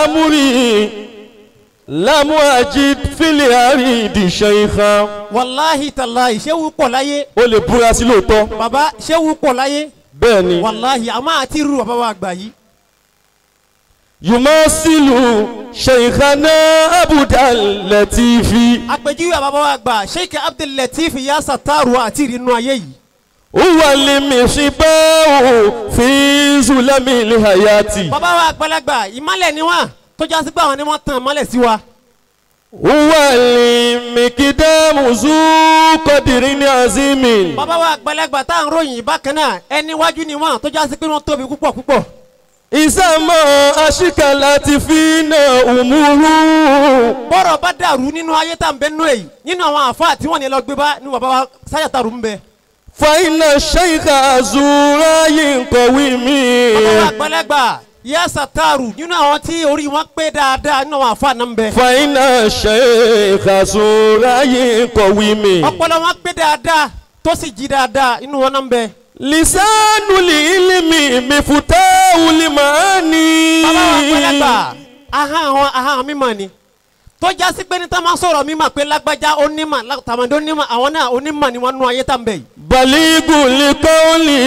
Amúrí lámú ajid fílẹ̀ àrídì ṣèyíká. Wàláhì tàláhì ṣéwù pọ̀ láyé. Ó lè búra sí lóòótọ́. Bàbá ṣéwù pọ̀ láyé. Bẹ́ẹ̀ ni. Wàláhì a máa ti rú bàbá wa àgbà yìí. Yumasilu Sheikhana Abdul Latifi. Àpèjúwe bàbá wa àgbà Sheikh Abdul Latif ya Sataru àti ìrìnnú ayé yìí. Huwa al-misbahu fi zulamil hayati. Bàbá wa àgbàlagbà ìmálẹ̀ ni wọ́n tó já sí pé àwọn ni wọ́n tàn mọ́lẹ̀ sí wa. Huwa al-miqdamu zu qadrin azimin. Bàbá wa àgbàlagbà tá à ń ròyìn bákan náà ẹni wájú ni wọ́n tó já sí pé wọ́n tóbi púpọ̀ púpọ̀. Ìsàmọ̀ àṣìkàlà ti fi na òmùrú. Bọ́rọ̀ bá dàrú nínú ayé tá à ń bẹ nínú èyí nínú àwọn àfáà tí wọ́n ní lọ gbé bá ní bàbá wa Sáyàtàrú ń bẹ. Fàyínà ṣèkà àzúrà yìí ń kọ̀wé mi. Bàbá wa àgbàlagbà ya Sataru nínú àwọn tí orí wọn pé dáadáa nínú àwọn àfáà náà ń bẹ. Fàyínà ṣèkà àzúrà yìí ń kọ̀wé mi. Ọpọlọ wọn pé dáadáa tó sì jí dáadáa nínú wọn náà ń bẹ. Lisanu lilimi mifutau limani. Bàbá wa àgbàlagbà ahọ́n àwọn ahọ́n mímọ́ ni tó já sí pé ní tá máa sọ̀rọ̀ mímọ̀ pé lágbájá onímọ̀ tàmọ̀dé onímọ̀ àwọn náà onímọ̀ ni wọ́n nú ayé tá ń bẹ̀ yìí. Baligu likọ́ọ̀lì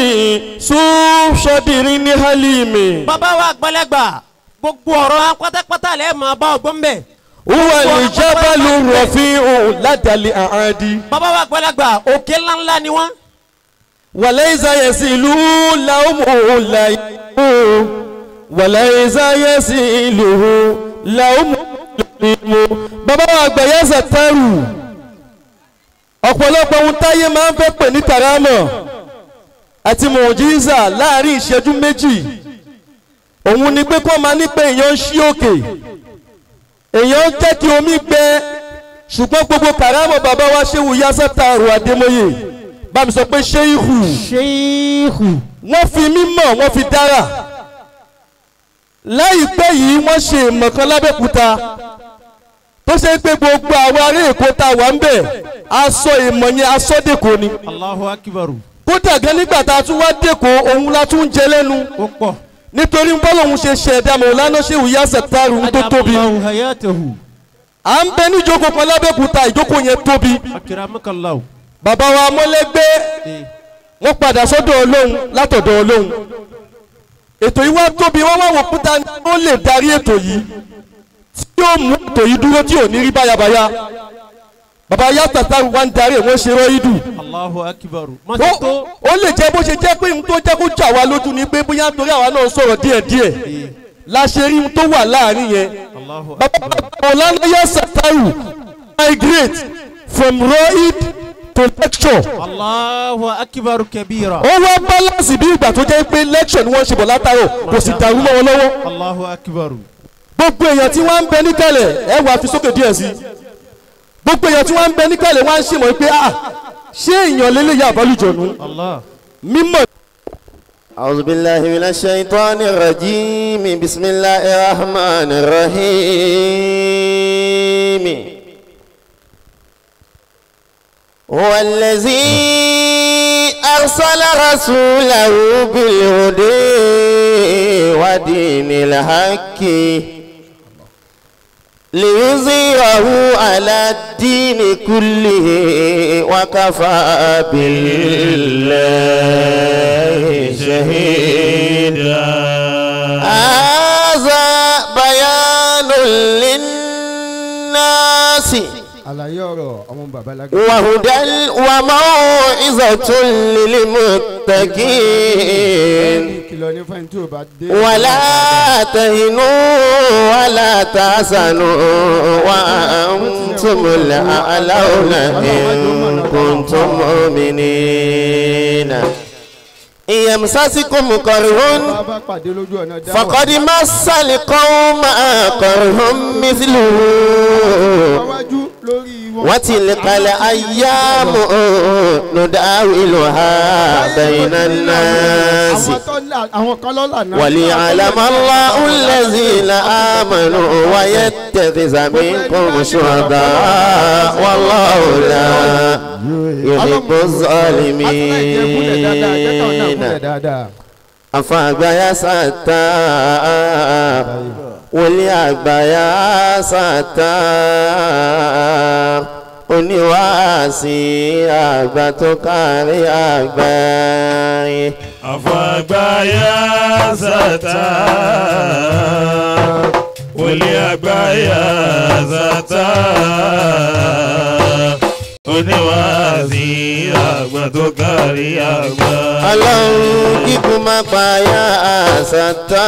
sọ́dìrín ní halimi. Bàbá wa àgbàlagbà gbogbo ọ̀rọ̀ pátápátá lẹ́ẹ̀ máa bá ọgbọ́n bẹ̀. Huwa aljabalu rafi'u ladali aadi. Bàbá wa àgbàlagbà òkè ńláńlá ni wọ́n. Wàlẹ́sà yẹ̀sìlú làwùmù làyẹ̀mú. Wàlẹ́sà yẹ̀sìlú làwùmù làyẹ̀mú. Bàbá wa àgbà ya Sataru ọ̀pọ̀lọpọ̀ ohun táyé máa ń fẹ́ pè ní kàrámọ̀ àti mùjísà láàrin ìṣẹ́jú méjì òun ni pé kó máa ní pé èèyàn ń ṣí òkè èèyàn ń jẹ́ kí omi gbẹ ṣùgbọ́n gbogbo kàrámọ̀ bàbá wa Ṣéhù ya Sataru Adémọ́yè bá mi sọ pé ṣéhù Ṣéhù wọ́n fi mímọ̀ wọ́n fi dára láìpẹ́ yìí wọ́n ṣe ìmọ̀ kan lábẹ́òkúta tó ṣe pé gbogbo àwọn ará Èkó tá a wà ń bẹ̀ aṣọ ìmọ̀ yẹn aṣọ dèkó ni. Allahu Akbar. Kódà gan nígbà tá a tún wá dèkó òun la tún jẹ lẹ́nu ó pọ̀ nítorí bọ́lá òun ṣe ṣẹ̀dá Mọ̀lánà Ṣéhù ya Sataru tó tóbi. À ń bẹ níjókòó kan lábẹ́òkúta ìjókòó yẹn tóbi. Akramakallahu. Bàbá wa mọ́lẹ́gbẹ́ wọ́n padà sọ́dọ̀ Ọlọ́run látọ̀dọ̀ Ọlọ́run ètò yìí wá tóbi wọ́n wá wò kúta ó lè darí ètò yìí tí yóò mú ètò yìí dúró tí ò ní rí báyabáyá. Bàbá ya Sataru wá ń darí wọ́n ṣe rọ́ìdù. Allahu Akbar. Ó lè jẹ́ bó ṣe jẹ́ pé ohun tó jẹ́ kó jà wá lójú ni pé bóyá nítorí àwa náà sọ̀rọ̀ díẹ̀díẹ̀ la ṣe rí ohun tó wà láàrin yẹn. Bàbá Mọ̀lánà ya Sataru migrate from rọ́ìd to lecture. Allahu Akbar kabira. Ó wá balance bí ìgbà tó jẹ́ pé lecture ni wọ́n ṣe bọ̀ látàrọ̀ kò sì dàrú mọ́ wọn lọ́wọ́. Allahu Akbar. Gbogbo èèyàn tí wọ́n ń bẹ níkàlẹ̀ ẹ wàá fi sókè díẹ̀ sí. Gbogbo èèyàn tí wọ́n ń bẹ níkàlẹ̀ wọ́n á ń ṣèmọ̀ pé ah ṣé èèyàn lélẹ́yà àbálùjọ̀nù mímọ̀. أعوذ بالله من الشيطان الرجيم بسم الله الرحمن الرحيم. هو الذي أرسل رسوله بالهدى ودين الحق ليظهره على الدين كله وكفى بالله شهيدا. هذا بيان للناس وهدى وموعظة للمتقين ولا تهنوا ولا تحزنوا وأنتم الأعلون إن كنتم مؤمنين. إن يمسسكم قرح فقد مس القوم قرح مثله وتلك الأيام نداولها بين الناس وليعلم الله الذين آمنوا ويتخذ منكم شهداء والله لا يحب الظالمين. أفأبى يا ستار Wòlíì àgbà yá sàtà oníwàásí àgbà tó kárí àgbáyé. Àfàgbà yá sàtà wòlíì àgbà yá sàtà oníwàásí àgbà tó kárí àgbáyé. Ọlọ́run kíkún má pa yá sàtà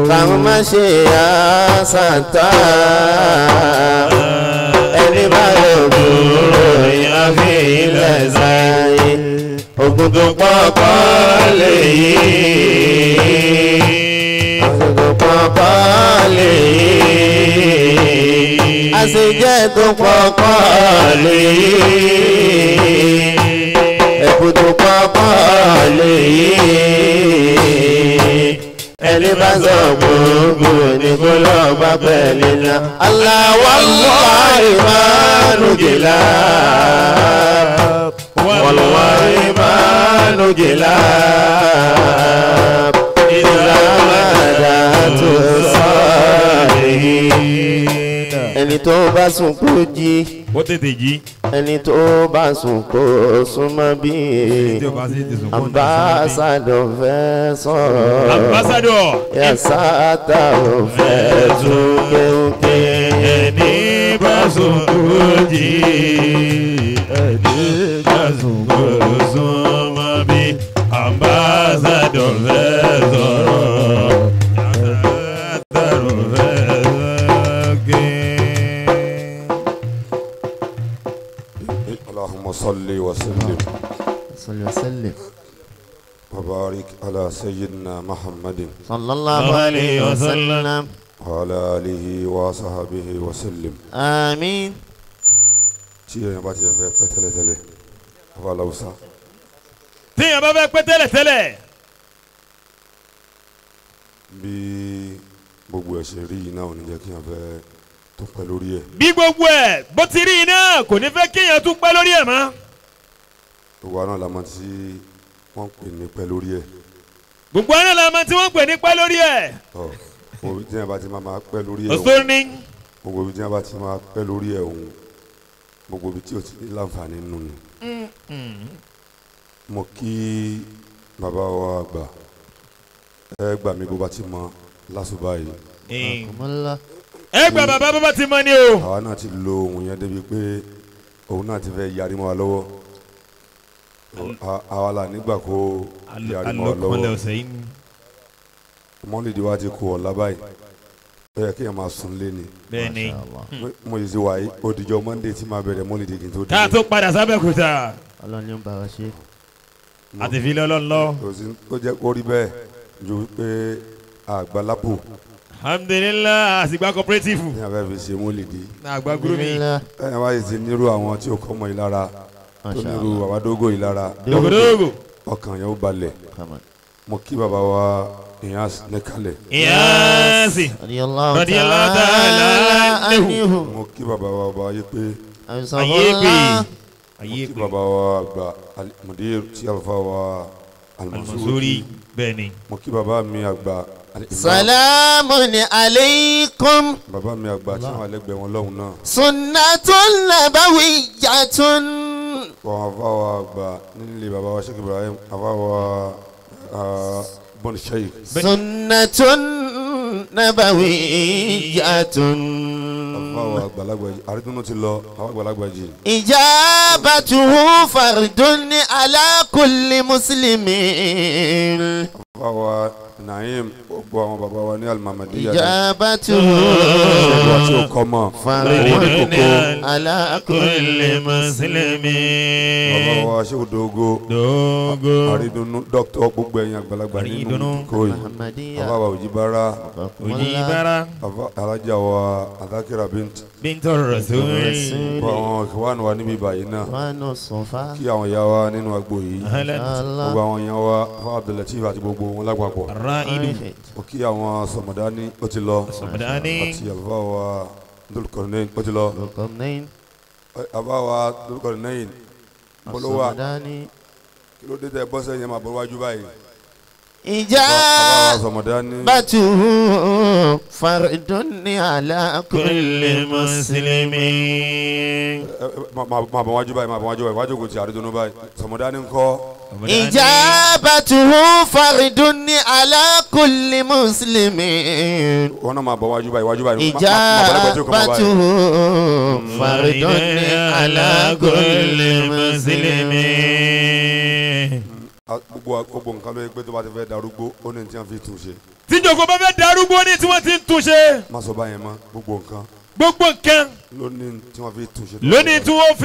káwọn má ṣe yá sàtà ẹni bá lọ gbòòrò yá fi ilẹ̀ sáyé ògùn tó pọ̀pọ̀ lè yí ògùn tó pọ̀pọ̀ lè yí àṣejẹ́ tó pọ̀pọ̀ lè yí ẹ̀kú tó pọ̀pọ̀ lè yí ẹni bá sọ gbogbo ní kó lọ bá pẹ̀lú iná. Wallahi ma nujila wallahi ma nujila idha madatu salihin. Ẹni tó bá sùn kó jí. Ó tètè jí. Ẹni tó bá sùn kó súnmọ́ bí. Ambassador fẹ́ sọ̀rọ̀. Ambassador. Yasata ò fẹ́ tún kéwké. Ẹni bá sùn kó jí. Ẹni bá sùn kó súnmọ́ bí. Ambassador fẹ́ sọ̀rọ̀. Yasata ò fẹ́ tún ké. اللهم صل وسلم صل وسلم وبارك على سيدنا محمد صلى الله عليه وسلم وعلى آله وصحبه وسلم آمين. Tí èèyàn bá ti fẹ́ pẹ́ tẹ́lẹ̀tẹ́lẹ̀ àfa làwùsá. Tí èèyàn bá fẹ́ pẹ́ tẹ́lẹ̀tẹ́lẹ̀. Bí gbogbo ẹ̀ ṣe rí iná ò ní jẹ́ kí èèyàn fẹ́ tó pẹ́ lórí ẹ̀. Bí gbogbo ẹ̀ bó ti rí iná kò ní fẹ́ kéèyàn tún pẹ́ lórí ẹ̀ mọ́. Gbogbo àná la mọ̀ tí wọ́n ń pè ní pẹ́ lórí ẹ̀. Gbogbo àná la mọ̀ tí wọ́n ń pè ní pẹ́ lórí ẹ̀. Ọ gbogbo ibi tí yẹn bá ti máa pẹ́ lórí ẹ̀. Òṣòro ni. Gbogbo ibi tí yẹn bá ti máa pẹ́ lórí ẹ̀ òun gbogbo ibi tí o ti ní láǹfààní nù ni. Mo kí bàbá wa àgbà ẹ gbà mí bó bá ti mọ lásùbà yìí. Ẹ gba bàbá bàbá ti mọ ni o. Àwa náà ti lo ohun yẹn débi pé òun náà ti fẹ́ yarí mọ́ wa lọ́wọ́. Àwa là nígbà kó yarí mọ́ wa lọ́wọ́. Mọ́lìdì wa ti kú ọ̀la báyìí. Ó yẹ kéèyàn máa sùn lé ni. Bẹ́ẹ̀ni. Mo yìí ti wà yìí odijọ́ Monday tí máa bẹ̀rẹ̀ mọ́lìdì kí n tó dé. Ká tó padà sábẹ́kúta. Ọlọ́run ni ó ń bá wa ṣe. Àti fi lọ́lọ́ lọ. Ó jẹ́ kó rí bẹ́ẹ̀ ju wípé àgbàlápò. Alhamdulillah àsìgbà cooperative. Ní abẹ́ fi ṣe mọ́lìdì. Àgbà gúrúmì. Ẹ̀yìn wáyé ti nírú àwọn tí ó kọ́ mọ́ yìí lára tó nírú bàbá dógò yìí lára. Dógódógò. Ọkàn yẹn ó balẹ̀. Mo kí bàbá wa Ìyáàsì níkàlẹ̀. Ìyáàsì. Radiyallahu ta'ala anhu. Mo kí bàbá wa ọba ayé pé. Ayé pé. Mo kí bàbá wa àgbà mudir tí alfa wa Al-Mansuri. Bẹ́ẹ̀ni. Mo kí bàbá mi àgbà. Salamun alaykum. Bàbá mi àgbà tí wọ́n alẹ́gbẹ̀ẹ́ wọn lọ́hùn náà. Sunnatun nabawiyyatun. Wọ́n àfa wa àgbà nílé bàbá wa Sheikh Ibrahim àfa wa bọ́n Sheikh. Sunnatun nabawiyyatun. Àfa wa àgbàlagbà jì àrídùnnú ti lọ àfa àgbàlagbà jì. Ijabatuhu fardun ala kulli muslimin. Àfa wa Naim gbogbo àwọn bàbá wa ní Al-Mamadiyya. Ijabatuhu fardun ala kulli muslimin. Bàbá wa Sheikh Dogo àrídùnnú dókítà gbogbo ẹ̀yin àgbàlagbà nínú kóyì. Bàbá wa Òjìbára. Òjìbára. Bàbá alájà wa Adakira Bint. Bint Rasul. Gbogbo àwọn ìwánu wa níbí báyìí náà. Kí àwọn ìyá wa nínú agbo yìí. Gbogbo àwọn ìyá wa Afa Abdulateef àti gbogbo wọn lápapọ̀. Mo kí àwọn Sọmọdání ó ti lọ. Àti àlùfáà wa Dulkornain ó ti lọ. Àbá wa Dulkornain bọ́lọ́wà kí ló dé tẹ bọ́sẹ̀ yẹn máa bọ́ wájú báyìí. إجابته فرض على كل مسلم. Máa bọ̀ wájú báyìí, máa bọ̀ wájú báyìí, wájú kò tí àrídùnú báyìí. Sọmọdání ń kọ́. إجابته فرض على كل مسلم. Wọ́n náà máa bọ̀ wájú báyìí, wájú báyìí. إجابته فرض على كل مسلم. Gbogbo nǹkan ló yẹ pé tó bá ti fẹ́ darúgbó ó ní tí wọ́n fi tún ṣe. Tí jòkó bá fẹ́ darúgbó ní tí wọ́n ti ń tún ṣe. Má sọ báyẹn mọ́, gbogbo nǹkan. Gbogbo nǹkan. Ló ní tí wọ́n fi tún ṣe. Lónìí tí wọ́n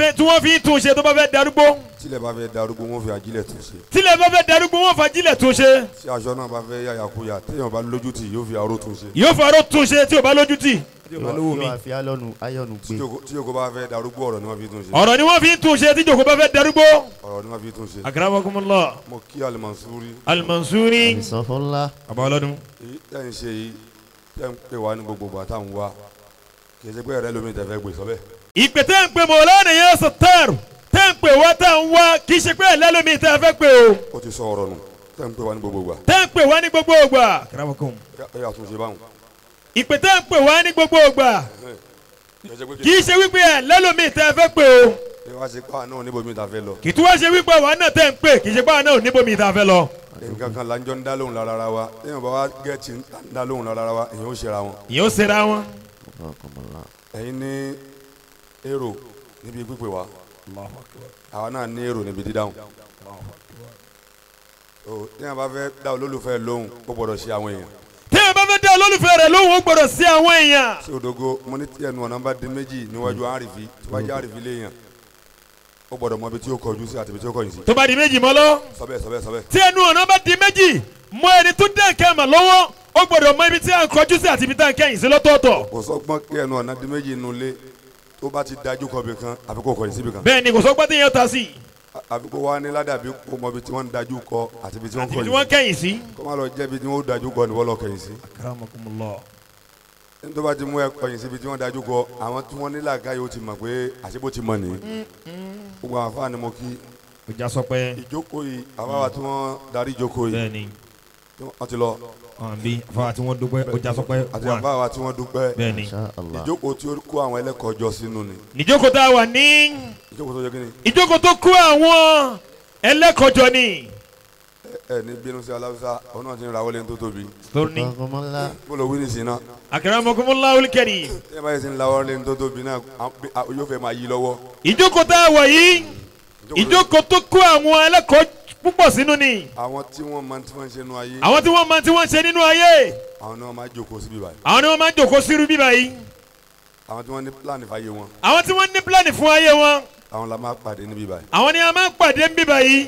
fi tún ṣe tó bá fẹ́ darúgbó. Tílẹ̀ bá fẹ́ darúgbó wọ́n fi ajílẹ̀ tún ṣe. Tílẹ̀ bá fẹ́ darúgbó wọ́n fi ajílẹ̀ tún ṣe. Tí aṣọ náà bá fẹ́ yàyàkuyà téèyàn bá lójú tì yóò fi aró tún ṣe. Yóò fi aró tún ṣe tí ò bá lójú tì. Yóò fi ayọ̀nù gbé. Tí jòkó bá fẹ́ darúgbó ọ̀rọ̀ ni wọ́n fi tún ṣe. Ọ̀rọ̀ ni wọ́n fi tún ṣe tí jòkó bá fẹ́ darúgbó. Ọ̀rọ̀ ni wọ́n fi tún ṣe. Akramakumullah. Mo kí Alimansuri. Alimansuri. Alisọfọlá. Abalọ́dún. Èyí tẹ́ ń ṣe yìí tẹ́ ń pè wá ní gbogbo bàtà ń wá kì í ṣe pé ẹ̀rẹ́ lómi tẹ̀ fẹ́ gbé sọ bẹ́ẹ̀. Ìpè tẹ́ ń pè Mọ̀lánà yẹn Sattar tẹ́ ń pè wá tá ń wá kì í ṣe pé ẹ̀rẹ́ lómi tẹ́ fẹ́ pè o. Ó ti sọ ọ̀rọ̀ nù tẹ́ ń pè wá ní gbogbo ìgbà. Tẹ́ ń pè wá ní gbogbo ìgbà. Akramakum. Ẹ yà tún ṣe báwọn. Ìpè tẹ́ ń pè wá ní gbogbo ìgbà kì í ṣe wípé ẹ̀ lẹ́lòmíì tẹ́ fẹ́ pè o. Ẹ wá ṣe pé àná níbomi ta fẹ́ lọ. Kì í tún wá ṣe wípé àwa náà tẹ́ ń pè kì í ṣe pé àwa náà níbomi ta fẹ́ lọ. Nǹkan kan là ń jọ ń dá lóhùn lára wa téèyàn bá wá gẹ̀ẹ́tì ń dá lóhùn lára wa èèyàn ó ṣera wọn. Èèyàn ó ṣera wọn. Ẹ̀yin ní èrò níbi pípé wa àwa náà ní èrò níbi dídáhùn. Téèyàn bá fẹ́ dá olólùfẹ́ lóhùn ó gbọ́dọ̀ ṣe àwọn èèyàn. Téèyàn bá fẹ́ dá olólùfẹ́ rẹ̀ lóhùn ó gbọ́dọ̀ sí àwọn èèyàn. Ṣé òdogo mo ní tí ẹnu ọ̀nà bá di méjì níwájú àrífi tó bá jẹ́ àrífi léèyàn ó gbọ́dọ̀ mọ ibi tí ó kọjú sí àti ibi tí ó kọ̀yìn sí. Tó bá di méjì mọ́ lọ. Sọ bẹ́ẹ̀ sọ bẹ́ẹ̀ sọ bẹ́ẹ̀. Tí ẹnu ọ̀nà bá di méjì mọ ẹni tó dẹ̀ kẹ́ mà lọ́wọ́ ó gbọ́dọ̀ mọ ibi tí à ń kọjú sí àti ibi tí à ń kẹ́yìn sí lọ́tọ̀ọ̀tọ̀. Kò sọ́gbọ́n kí ẹnu ọ̀nà di méjì inú ilé tó bá ti dájú kọ ibì kan àfi kó kọ̀yìn síbì kan. Bẹ́ẹ̀ ni kò sọ́gbọ́n tí yẹn ta sí. Àfi kó wá ní ládàbí kó mọ ibi tí wọ́n ń dájú kọ àti ibi tí wọ́n kọ̀yìn sí. Kó má lọ jẹ́ ibi tí wọ́n dájú kọ ni wọ́n lọ kẹ̀yìn sí. Akramakumullah. Tó bá ti mú ẹ kọ̀yìn síbi tí wọ́n dájú kọ àwọn tí wọ́n ní làákàyè ó ti mọ̀ pé àṣebó ti mọ̀ nìyí. Gbogbo àwọn afáà ni mo kí. Ó já sọ pé. Ìjókòó yìí àwọn àwa tí wọ́n darí ìjókòó yìí. Bẹ́ẹ̀ni. Wọ́n ti lọ. Àbí àfáà tí wọ́n dúpẹ́ ó já sọ pé. Àti àfáà tí wọ́n dúpẹ́. Bẹ́ẹ̀ni. Ìjókòó tí ó kó àwọn ẹlẹ́kọ̀ọ́ jọ sínú ni. Ìjókòó tá a wà ní. Ìjókòó tó jẹ́ kí ni. Ìjókòó tó kó àwọn ẹlẹ́kọ̀ọ́ jọ ni. Ẹ ní bínú sí aláwùsá òun náà ti ń rawọ́lé tó tóbi. Tóní. Bó ló wí ní sí náà. Akramakumullahu al-karim. Ẹ bá yẹ ti ń rawọ́lé tó tóbi náà yóò fẹ́ máa yí lọ́wọ́. Ìjókòó tá a wà yìí ìjókòó tó kó àwọn ẹlẹ́kọ̀ọ́ púpọ̀ sínú ni. Àwọn tí wọ́n máa tí wọ́n ń ṣe nínú ayé. Àwọn tí wọ́n máa tí wọ́n ń ṣe nínú ayé. Àwọn ni wọ́n máa jókòó síbí báyìí. Àwọn ni wọ́n máa jókòó sírú bí báyìí. Àwọn tí wọ́n ní pílánì fún ayé wọn. Àwọn tí wọ́n ní pílánì fún ayé wọn. Àwọn la máa pàdé níbí báyìí. Àwọn ni a máa pàdé níbí báyìí.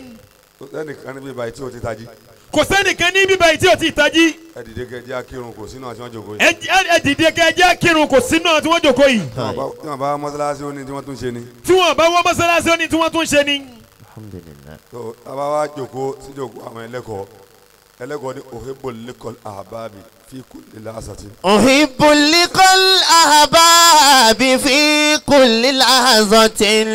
Kò sẹ́nìkan níbí báyìí tí o ti tají. Kò sẹ́nìkan níbí báyìí tí o ti tají. Ẹ dìde kẹ́ jẹ́ akírun kò sínú àti wọ́n jókòó yìí. Ẹ dìde kẹ́ jẹ́ akírun kò sínú àti wọ́n jókòó yìí. Tí wọ́n bá mọ́sálásí ó ní tí wọ́n tún ṣe ni. Tí wọ́n bá wọ́n mọ́sálásí ó ní tí wọ́n tún ṣe ni. Alhamdulillah. Tó a bá wá jókòó sí jókòó àwọn ẹlẹ́kọ̀ọ́ ẹlẹ́kọ̀ọ́ ní uhibbu liqal ahbabi fi kulli lahzatin. Uhibbu liqal ahbabi fi kulli lahzatin.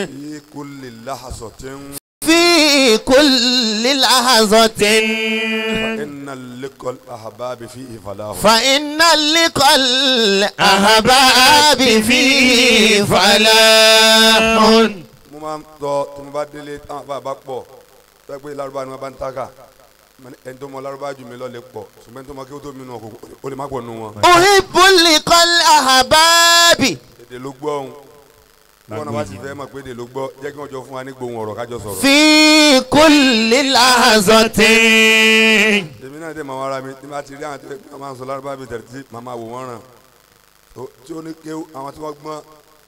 Fi kulli lahzatin. في كل لحظة فإن لقاء الأحباب فيه فلاح فإن لقاء الأحباب فيه فلاح. Mo máa ń tọ́ tí mo bá délé táwọn bá bá pọ̀ tó yẹ pé Lárúbá ni wọ́n bá ń tákà ẹni tó mọ Lárúbá jù mí lọ lè pọ̀ ṣùgbọ́n ẹni tó mọ kí ó tó mi nù ó lè má pọ̀ nù wọn. أحب لقاء الأحباب. Èdè ló gbọ́ òun wọn náà bá ti fẹ́ mọ̀ pé èdè ló gbọ́ jẹ́ kí wọ́n jọ fún wa ní gbohun ọ̀rọ̀ kájọ sọ̀rọ̀. في كل لحظة. Èmi náà dé màá ara mi tí bá ti rí àwọn tí wọ́n máa ń sọ Lárúbá bíi tẹ̀rẹ̀ tí màá máa wò wọ́n ràn tí ó ní kéwú àwọn tí wọ́n gbọ́n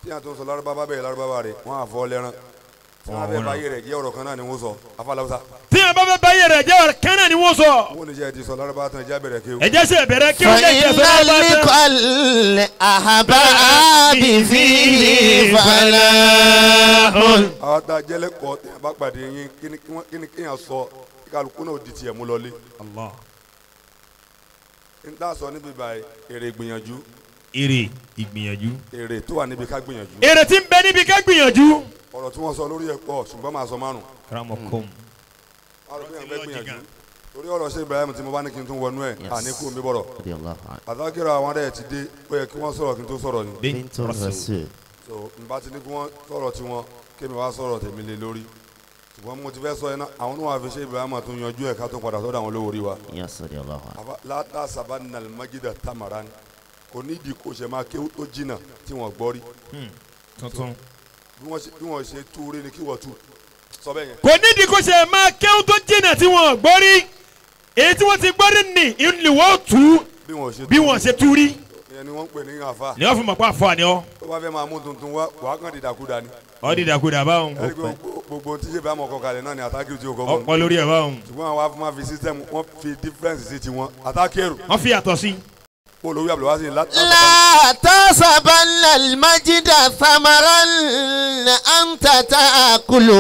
tí àwọn tó ń sọ Lárúbá bá bẹ̀rẹ̀ Lárúbá rẹ̀ wọ́n á fọ́ lẹ́rán tí wọ́n fẹ́ báyé rẹ̀ jẹ́ ọ̀rọ̀ kan náà ni wọ́n sọ afáláwùsá. Tí wọ́n bá fẹ́ báyé rẹ̀ jẹ́ ọ̀rọ̀ kan náà ni wọ́n sọ. Wọ́n ní jẹ́ ti sọ Lárúbá tán ẹ̀jẹ̀ bẹ̀rẹ̀ kéwú. Ẹ̀jẹ̀ ṣe bẹ̀rẹ̀ kéwú lẹ́jẹ̀ sọ Lárúbá tán. فإن لقاء الأحباب فيه فلاح. Àwọn tá a jẹ́ lẹ́kọ̀ọ́ tí wọ́n bá pàdé yín kí ni kéèyàn sọ kí kálukú náà di tiẹ̀ mú lọlé. Allah. N tá a sọ níbi báyìí èrè ìgbìyànjú. Èrè ìgbìyànjú. Èrè tó wà níbi ká gbìyànjú. Èrè tí ń bẹ níbi ká gbìyànjú. Ọ̀rọ̀ tí wọ́n sọ lórí ẹ̀ pọ̀ ṣùgbọ́n máa sọ márùn. Akramakum. Ọ̀rọ̀ bí wọ́n fẹ́ gbìyànjú. Torí ọ̀rọ̀ ṣe Ibrahim tí mo bá ní kí n tún wọnú ẹ̀ àní kú mi bọ̀rọ̀. Àtàkìrọ̀ àwọn rẹ̀ ti dé ó yẹ kí wọ́n sọ̀rọ̀ kí n tó sọ̀rọ̀ ni. So n bá ti ní kí wọ́n sọ̀rọ̀ tiwọn kémi wá sọ̀rọ̀ tèmi lé lórí. Ṣùgbọ́n mo ti fẹ́ sọ iná àwọn oníwà fi ṣe Ibrahim tó yanjú ẹ̀ ká tó padà sọ́dọ̀ àwọn olówó orí wa. Látà sábà nàlmájídà tamaran kò ní ìdí kò ṣe máa kéwú tó jìnnà tí wọ́n gbọ́ rí. Tuntun. Bí wọ́n ṣe tú rí ni kí wọ́n tú. Sọ bẹ́ẹ̀ yẹn. Kò nídìí kó ṣe máa kéwú tó jìnnà tí wọ́n gbọ́ rí. Èyí tí wọ́n ti gbọ́ rí ni ìlúwọ́ tú bí wọ́n ṣe tú rí. Ìyẹn ni wọ́n ń pè ní àfa. Ni wọ́n fi mọ̀ pé àfa ni ọ́. Tó bá fẹ́ máa mú tuntun wá wàá kàn dìdàkudà ni. Ọ́ dìdàkudà báwọn. Gbogbo tí ṣe bá mọ̀ kọkalẹ̀ náà ni àtàkì tí o kọ́ mọ́. Ọ̀pọ̀ lórí ẹ̀ báwọn. Ṣùgbọ́n àwọn afúnmá fi system wọ́n fi difference sí tiwọn àtàkìrù. Wọ́n fi yàtọ̀ sí. Olówó àbúrò wá sí La tasabanna al-majida thamaran anta ta'kulu.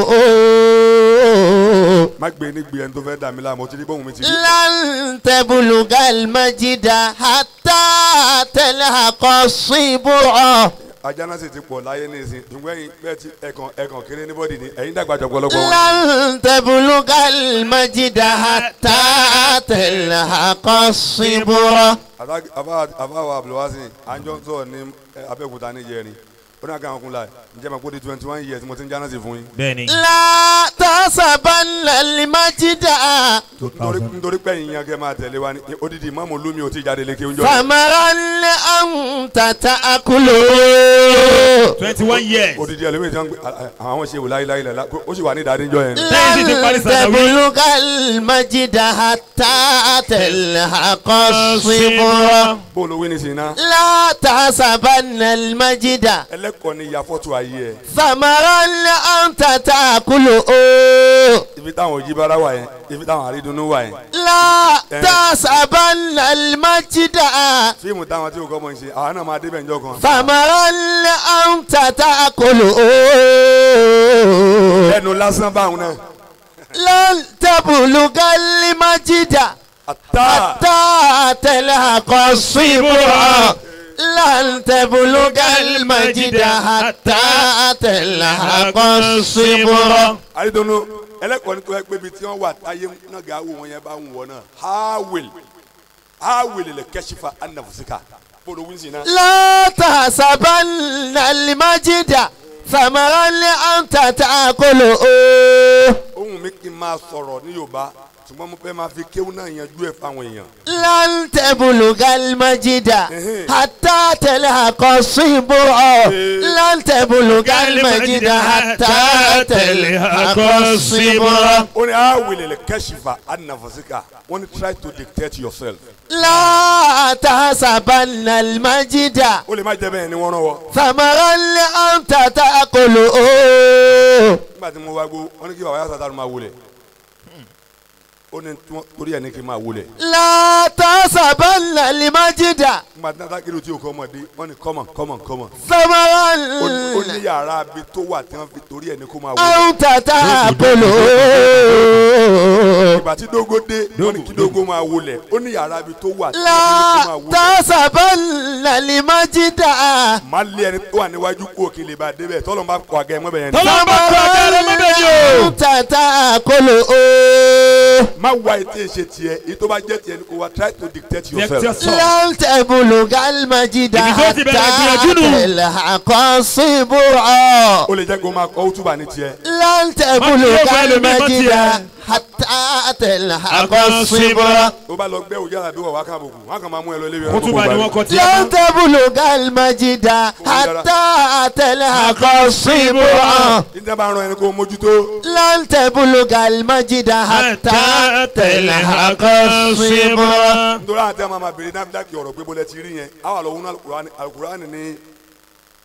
Má gbé ní gbé ẹni tó fẹ́ dà mí láàmú, ó ti rí bóun mi ti rí. Lan tabluga al-majida hatta talhaqa as-sibra. Ajá náà sì ti pọ̀ láyé ní ìsìn, ṣùgbọ́n ẹ̀yin bẹ́ẹ̀ ti ẹ̀kan kéré ní bọ́dì ni ẹ̀yin dàgbà jọ pọ̀lọpọ̀ wọn. Lan tabluga al-majida hatta talhaqa as-sibra. Àbáwọ̀ Abdulwasin àjọ ń sọ̀rọ̀ ní Abẹ́òkúta ní ìjẹrin ó ní àgàwọn ọkùnrin láì ǹjẹ́ máa kó di 21 years mo ti ń jáná sí fún yín. Bẹ́ẹ̀ni. La tasabanna al-majida. Nítorí pé ẹ̀yin yan kẹ́ máa tẹ̀lé wa ní odidi ìmáàmù Lumi ò tí ì jáde lékè oúnjẹ. Thamaran anta ta'kulu. 21 years. Odidi ẹlòmíì tí wọ́n ń gbé àwọn ṣe wò láyéláyé lẹ́la ó sì wà ní ìdádíjọ́ yẹn. Lan tabluga al-majida hatta talhaqa as-sibra. Bó ló wí ní sin náà. La tasabanna al-majida. Ẹlẹ́kọ̀ọ́ ni ìyá fọ́tò ayé ẹ̀. Thamaran anta ta'kulu. Ibi táwọn òjìbára wà yẹn, ibi táwọn àrídùnnú wà yẹn. La tasabanna al-majida. Fíìmù táwọn tí o kọ́ mọ̀ ń ṣe, àwọn náà máa débẹ̀ ńjọ́ kan. Thamaran anta ta'kulu. Lẹ́nu lásán báwọn náà. Lan tabluga al-majida. Hatta talhaqa as-sibra. Lan tabluga al-majida hatta talhaqa as-sibra. Àrídùnnú ẹlẹ́kọ̀ọ́ ní tó yẹ pé ibi tí wọ́n wà táyé náà gà wò wọ́n yẹn bá ń wọ̀ náà. Hawil lè kẹ́sífà anafusika. Bolo wíńsì náà. La tasabanna al-majida thamaran anta ta'kulu. Ohun mi kì í máa sọ̀rọ̀ ní Yorùbá ṣùgbọ́n mo fẹ́ máa fi kéwú náà yanjú ẹ̀ fáwọn èèyàn. Lan tabluga al-majida hatta talhaqa as-sibra. Lan tabluga al-majida hatta talhaqa as-sibra. Ó ní awil lè kẹ́sífà anafusika. Wọ́n ní try to dictate yourself. La tasabanna al-majida. Ó lè má jẹ́ bẹ́ẹ̀ ni wọ́n rán wọ. Thamaran anta ta'kulu. Nígbà tí mo wá gbó, wọ́n ní kí bàbá yàtọ̀ àtàrà máa wọlé. Ó ní torí ẹ̀ ní kí n máa wọlé. La tasabanna al-majida. Nígbà tí nàtàkìrì tí o kọ́ ọmọdé, wọ́n ní kọ́mọ̀ kọ́mọ̀ kọ́mọ̀. Thamaran. Ó ní yàrá abi tó wà tí wọ́n fi torí ẹ̀ ní kó máa wọlé. Anta ta'kulu. Ìgbà tí dógó dé, wọ́n ní kí dógó máa wọlé. Ó ní yàrá abi tó wà tí wọ́n fi ní kó máa wọlé. La tasabanna al-majida. Má lé ẹni tó wà níwájú kú òkè lè bá débẹ̀ tọ́lọ́ bá kọ àgẹ́ mọ́bẹ̀ yẹn. Tọ́lọ́ bá kọ àgẹ́ mọ́bẹ̀ yẹn o. Anta ta'kulu. Má wá ètè ṣe tiẹ̀, èyí tó bá jẹ́ tiẹ̀ ni kò wá try to dictate yourself. Lan tabluga al-majida hatta talhaqa as-sibra. Ó lè jẹ́ kó máa kọ́ útúbà ní tiẹ̀. Lan tabluga al-majida hatta talhaqa as-sibra. Ó bá lọ gbẹ́ òjá àbí wà wá káàbùkù, wọ́n kàn máa mú ẹ lọ ilé ìwé. Útúbà ni wọ́n kọ́ tiẹ̀. Lan tabluga al-majida hatta talhaqa as-sibra. Níta bá rán ẹni kó mójútó. Lan tabluga al-majida hatta talhaqa as-sibra. Nítorí àti àwọn máa bèrè náà dákì ọ̀rọ̀ pé bọ́lẹ̀ ti rí yẹn, àwọn àlọ́ wọnú alukurani ní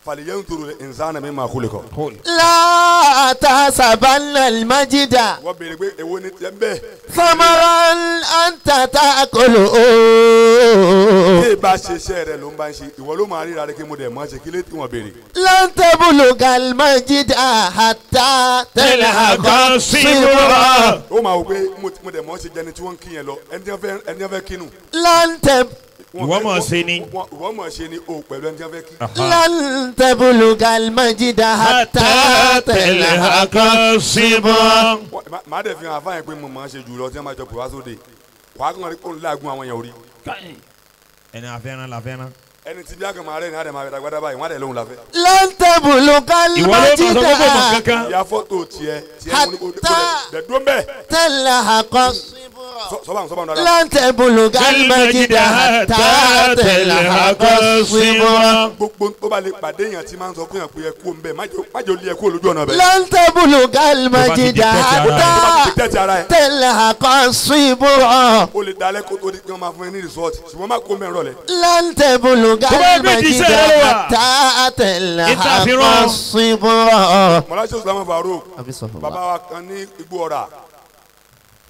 falyanzuru al-insana mimma khuliqa. La tasabanna al-majida. Wọ́n bèrè pé èwo ni tiẹ̀ ń bẹ̀. Thamaran anta ta'kulu. Bí ìbá ṣe iṣẹ́ rẹ̀ ló ń bá ń ṣe, ìwọ ló máa ríra rẹ̀ kí mo dẹ̀ mọ́ ṣe kí lè tí wọ́n béèrè. Lan tabluga al-majida hatta talhaqa as-sibra. Ó máa wò pé mo dẹ̀ mọ́ ṣe jẹni tí wọ́n ń kí yẹn lọ, ẹni tí wọ́n fẹ́ kínú. Lan tab Ìwọ mọ̀ ṣe ni. Ìwọ mọ̀ ṣe ni o pẹ̀lú ẹni tí wọ́n fẹ́ kí. Lan tablugal majida hatta talhaqa sibra. Màá dẹ̀ fi hàn àfáà yẹn pé mo máa ṣe jù lọ tí wọ́n máa jọ pè wá sóde. Wàá kàn rí kóun láàgùn àwọn èèyàn orí. Ẹni àfẹ́ràn làfẹ́ràn. Ẹni tí bí a kan máa rẹ̀ ní àdèmà rẹ̀ dàgbàdà báyìí wọ́n á dẹ̀ lóhùn láfẹ́. Lan tablugal majida. Ìyá fọ́tò tiẹ̀ tiẹ̀ mo ní kó dẹ̀ dúró mbẹ́. Talhaqa sibra. Lan tablugal majida hatta talhaqa sibra. Gbogbo tó bá lè pàdé èèyàn tí máa ń sọ fún yàn pé ẹ kú mbẹ́ má jẹ́ olú ẹ kú olójú ọ̀nà bẹ́ẹ̀. Lan tablugal majida hatta talhaqa sibra. O lè dalẹ̀ kó tó di kí wọ́n máa fún ẹ ní rìsọ́ọ̀tì ṣùgbọ́n má kó mẹ́rin rọ̀lẹ́. Lan tablugal majida hatta talhaqa sibra. Mọ̀láṣẹ́ Usman Farouk bàbá wa kan ní Igbó Ọ̀rà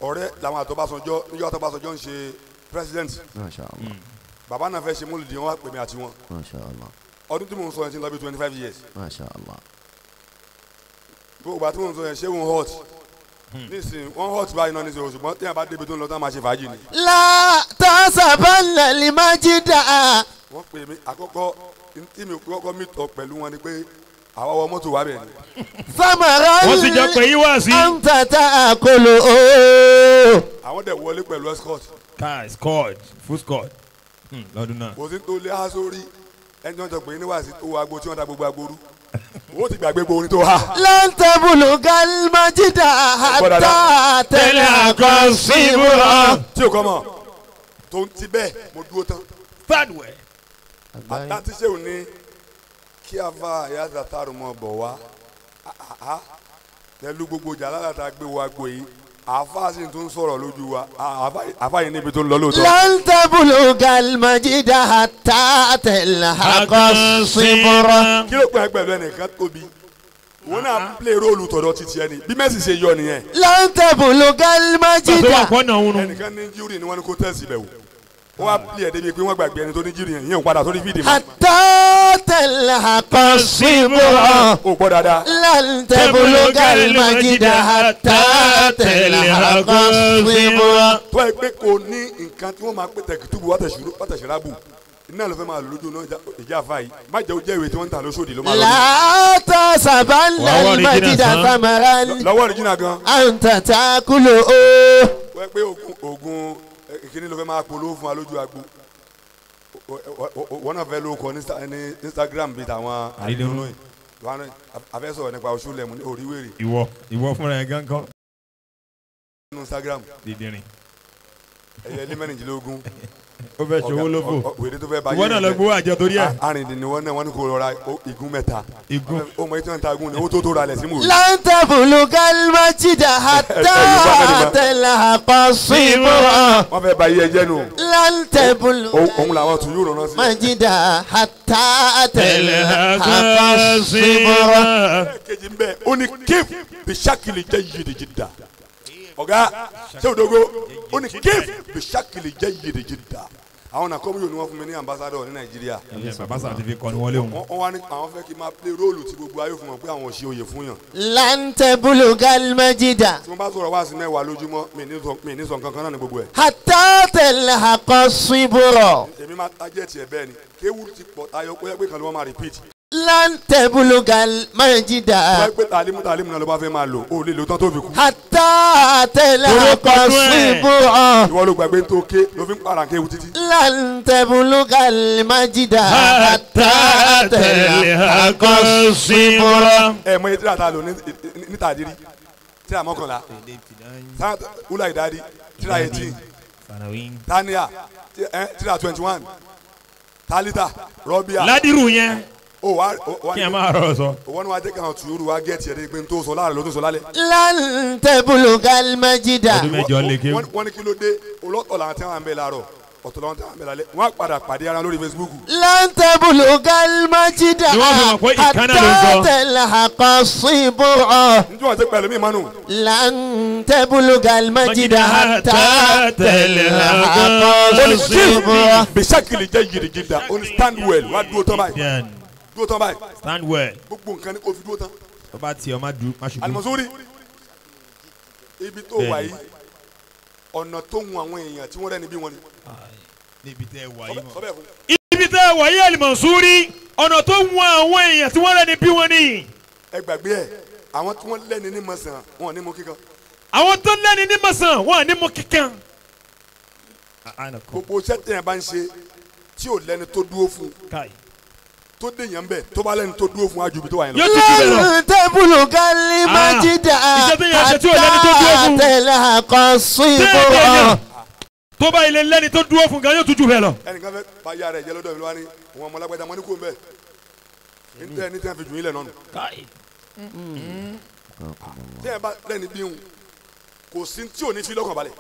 ọ̀rẹ́ làwọn àtọ́básọjọ́ níjọ́ àtọ́básọjọ́ ń ṣe president. Bàbá náà fẹ́ ṣe mólùdí wọn wá pè mí àti wọn. Ọdún tí mò ń sọ yẹn ti ń lọ bí 25 years. Gbogbo àti mò ń sọ yẹn ṣé wọn hot nísìnyí wọn hot báyìí náà nísìnyí ṣùgbọ́n tí wọn bá débi tó ń lọ tán máa ṣe fàájì ni. La tasabanna limajida. Wọ́n pè mí àkọ́kọ́ tí mi kọ́kọ́ mi tọ̀ pẹ̀lú wọn ni pé àwa wọ mọ́tò wa bẹ̀ ni. Samara wọ́n sì jọ pé yín wá sí. Anta ta'kulu. Àwọn dẹ̀ wọlé pẹ̀lú escort. Car escort full squad lọ́dún náà. Kò sí tó lé aṣọ rí ẹni tí wọ́n jọ pé ní wá sí tó agbo tí wọ́n da gbogbo agbo rú. Owó ti gbàgbé gbogbo orin tó há. Lan tablugal majida hatta talhaqa sibra. Tí o kọ́ mọ̀ tó ń ti bẹ́ẹ̀ mo dúró tán. Third way. Àtàtí ṣéun ní kí a fa àyàtà tààrù mọ bọ̀ wá pẹ̀lú gbogbo jàlálà tá a gbé wa gbò yìí àáfàá sì tún sọ̀rọ̀ lójú wa àáfàá yìí níbi tó ń lọ lóòótọ́. Lan tablugal majida hatta talhaqa sibra. Kí ló pẹ́ pẹ̀lú ẹnìkan tóbi wọn náà play róòlù tọ̀dọ̀ títí ẹni bí Messi ṣe yọ nìyẹn. Lan tablugal majida. Ẹnìkan ní jírí ni wọ́n ní kó tẹ̀sí bẹ̀ wò wọ́n á pè é débi pé wọ́n gbàgbé ẹni tó ní jírí yẹn ìyẹn ò padà sórí fídíò. Hatta talhaqa sibra. O gbọ́ dáadáa. Lan tablugal majida hatta talhaqa sibra. Tó ẹ pé kò ní nǹkan tí wọ́n máa pè tẹ̀kítúbù wátẹ̀sírábù iná ló fẹ́ máa lójú náà ìjà àfa yìí má jẹ́ ojú ìwé tí wọ́n ń ta lóṣòdì ló máa lọ. La tasabanna al-majida thamaran. Lọ́wọ́ ọ̀ríjìnà gan. Anta ta'kulu. Wọ́n ẹ pé oògùn ìkíní ló fẹ́ máa polówó fún wa lójú agbo wọn náà fẹ́ lóko ní Instagram bíi tàwọn àdúgbò yìí afẹ́ sọ̀rọ̀ nípa oṣù lẹ́mu ní oríwèrè. Ìwọ fúnra ẹ gángan. Nínú Instagram. Dídìrín. Ẹyẹ ilé mẹ́rìndínlógún. Ó fẹ́ ṣòwò lófo. Wèrè tó fẹ́ bá yé. Ìwọ náà lọ gbowó àjọ torí ẹ. Arìndínlọ́wọ́ náà wọ́n ní kó rọra igun mẹ́ta. Igun. Ó mọ etí wọn ta igun ni owó tó ra lẹ̀ sí mò. Lan tablugal majida hatta talhaqa sibra. Wọ́n fẹ́ bá yé ẹjẹ́ nù. Lan tablugal. Òun làwọn tún yóò rán sí. Majida hatta talhaqa sibra. Kejì ń bẹ, ó ní kéf bishakili jayyid jidda. Ọ̀gá ṣé òdogo ó ní kéf bishakili jayyid jidda. Àwọn nàkọ́mú yóò ní wọ́n fún mi ní ambassador ní Nàìjíríà. Bàbá sàti fi kọ́ni wọlé òun. Wọ́n wá ní àwọn fẹ́ kí n máa play róòlù tí gbogbo ayé fún wọn pé àwọn ò ṣe oyè fún yàn. Lan tablugal majida. Tí mo bá sọ̀rọ̀ wá sí mẹ́wàá lójúmọ́ mi ní sọ nǹkan kan náà ní gbogbo ẹ̀. Hatta talhaqa sibra. Èmi máa tajẹ́ tiẹ̀ bẹ́ẹ̀ ni kéwù ti pọ̀ tayọ pé pé kan ló wọ́n máa repeat. Lan tablugal majida. Wọ́n pẹ́ tàlímù tàlímù náà ló bá fẹ́ máa lò ó lè lò tán tó fi kú. Hatta talhaqa sibra. Ìwọ ló gbàgbé tó ké ló fi ń para kéwu títí. Lan tablugal majida. Hatta talhaqa sibra. Ẹ mọ iye tíra ta lò ní tàdírí tíra mọ́kànlá wúlà ìdarí tíra 18 tania tíra 21 talita rọ́bíà. Ládìrú yẹn. O wa kí ẹ máa rọ sọ. Wọ́n ní wàá jẹ́ káwọn tùyúrù wa gẹ̀ẹ́tì ẹ̀rí pé n tó sọ láàrin ló tó sọ lálẹ́. Lan tablugal majida. Ọdún mẹ́jọ lè kéwù. Wọ́n ní kí ló dé olóòtọ̀ làwọn tí wọ́n ń bẹ láàárọ̀ ọ̀tọ̀ làwọn tí wọ́n ń bẹ lálẹ́ wọ́n á padà pàdé ara lórí Facebook. Lan tablugal majida. Ni wọ́n fi mọ̀ pé ìkànnà ló ń sọ. Hatta talhaqa sibra. Njẹ́ wọ́n ti pẹ̀lú mi mọ́nù. Lan tablugal majida hatta talhaqa sibra. Bishakili jayyid jidda ó ní stand well wá dúró tán báyìí. Dúró tán báyìí. Stand well. Gbogbo nǹkan ni kò fi dúró tán. Tó bá tiẹ̀ ọ má dúró má ṣubú. Alimọ̀sórí ibi tó wà yìí ọ̀nà tó ń àwọn èèyàn tí wọ́n rẹ́ni bí wọ́n ni. Níbi tẹ́ wà yìí mọ̀. Ibi tẹ́ wà yìí Al-Mansuri ọ̀nà tó wọ́n àwọn èèyàn tí wọ́n lẹ́ni bí wọ́n ní. Ẹ gbàgbé ẹ, àwọn tí wọ́n lẹ́ni ní mọ̀sán wọn ò ní mú kíkan. Àwọn tó lẹ́ni ní mọ̀sán wọn ò ní mú kíkan. Gbogbo iṣẹ́ tẹ̀yàn bá ń ṣe tí ò lẹ́ni tó dúró fún tó déyàn bẹ́ẹ̀ tó bá lẹ́ni tó dúró fún ajubi tó wà yẹn lọ. Yóò ti jù bẹ́ẹ̀ lọ. Tẹ́bùlù kálí májídà iṣẹ́ tẹ̀yàn ṣe tí ò lẹ́ni tó dúró fún. Àtẹ̀lẹ́ àkọsíbọ̀. Tó bá ilé lẹ́ni tó dúró fún gan yóò tún jù bẹ́ẹ̀ lọ. Ẹnìkan fẹ́ bá ya rẹ̀ jẹ́ lọ́dọ̀ mi lọ́wọ́ ni òun ọmọ lágbàdá mọ́ ní kò ń bẹ̀ ní tẹ́ fi jù yín lẹ̀ nọ́nu. Tẹ́ ẹ bá lẹ́ni bí hun kò sí tí ò ní fi lọ́kàn balẹ̀.